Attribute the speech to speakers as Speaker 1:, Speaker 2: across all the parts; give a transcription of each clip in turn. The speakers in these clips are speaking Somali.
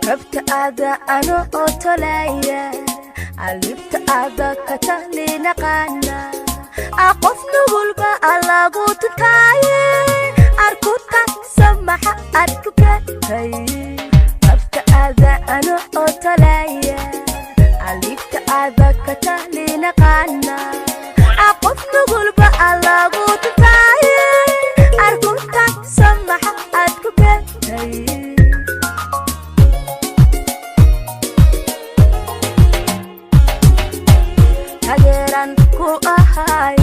Speaker 1: Tabta ada ano oo tolaya alibta ada ka talinaqaana qof nugulba alagu tuntaaye arkuta samaxa aad ku keentay. Tabta ada ano oo tolaya alibta ada ka talinaqaana qof nugulba alagu tuntaaye arkuta samaxa aad ku keentay. Taageeraan ku ahay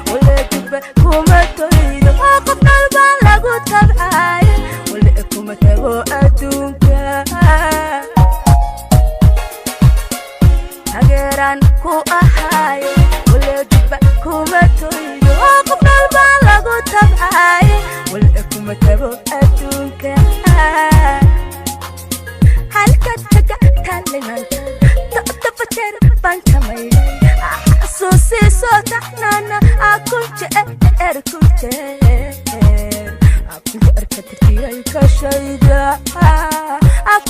Speaker 1: wale dugba kuma toydo qof dhalba lagu tabcaaye wale kuma tago adduunka. Taageeraan ku ahay wale dugba kuma toydo qof dhalba lagu tabcaaye wale kuma tago adduunka. Halkaad kaga taalimanta todoba jeer baan ka maydhay xasuusiisoo taxnaana kun jeer kun jeer kun jeer ka tirtiyay kashayda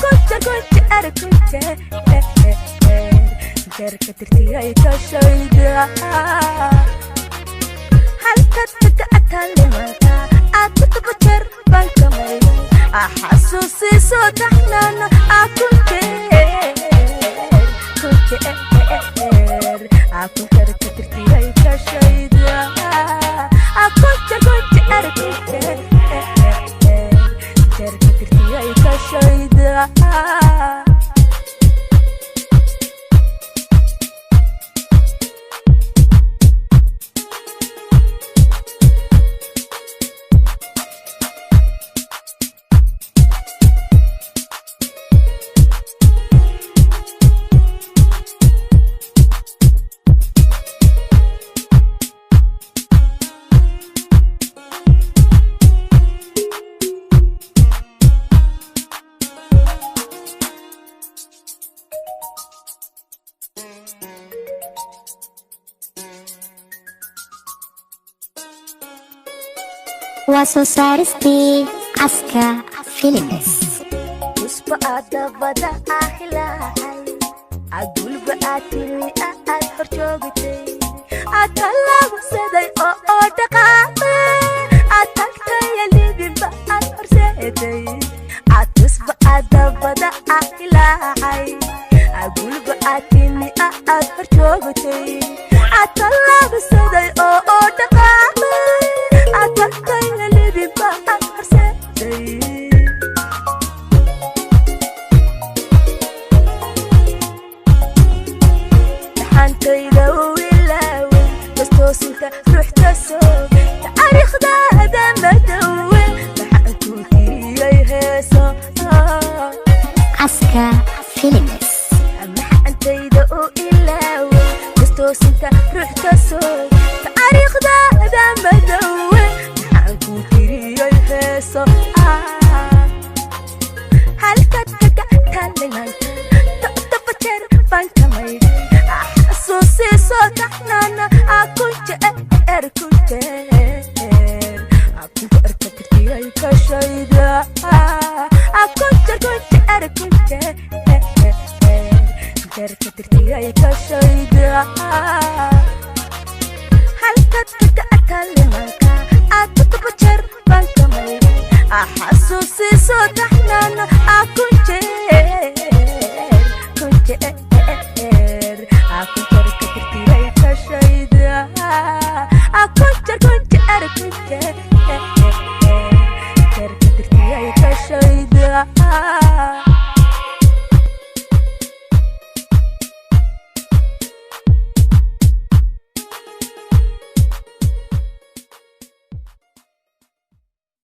Speaker 1: kun jeer kun jeer kun jeer jeer ka tirtiyay kashayda. Halkaad kaga taalimanta 7 jeer baan ka maydhay xasuusiisoo taxnaana kun jeer kun jeer kun jeer ka tirtiyay kashayda kun jeer kun jeer kun jeer jeer ka tirtiyay kashayda.
Speaker 2: Waa soo saaristii Caska Films.
Speaker 1: Tusba aad dabada ahilaacay agulba aad timi aad hor joogtay aad tallaabsaday oo dhaqaaqay aad tagtay libinba aad horseeday aad tusba aad dabada ahilaacay agulba aad timi aad hor joogtay aad tallaabsaday oo dhaqaaqay aad tagtay libinba aad horseeday. Dhaxantayda u ilaaway bastoosinta ruuxta soog taariikhdaada madowe maxaan ku tiriyay heeso.
Speaker 2: Caska Films.
Speaker 1: Maxantayda u ilaaway bastoosinta ruuxta soog taariikhdaada madowe maxaan ku tiriyay heeso. Halkaad kaga taalimanta 7 jeer baan ka maydhay xasuusiisoo taxnaana kun jeer kun jeer kun jeer ka tirtiyay kashayda kun jeer kun jeer kun jeer jeer ka tirtiyay kashayda.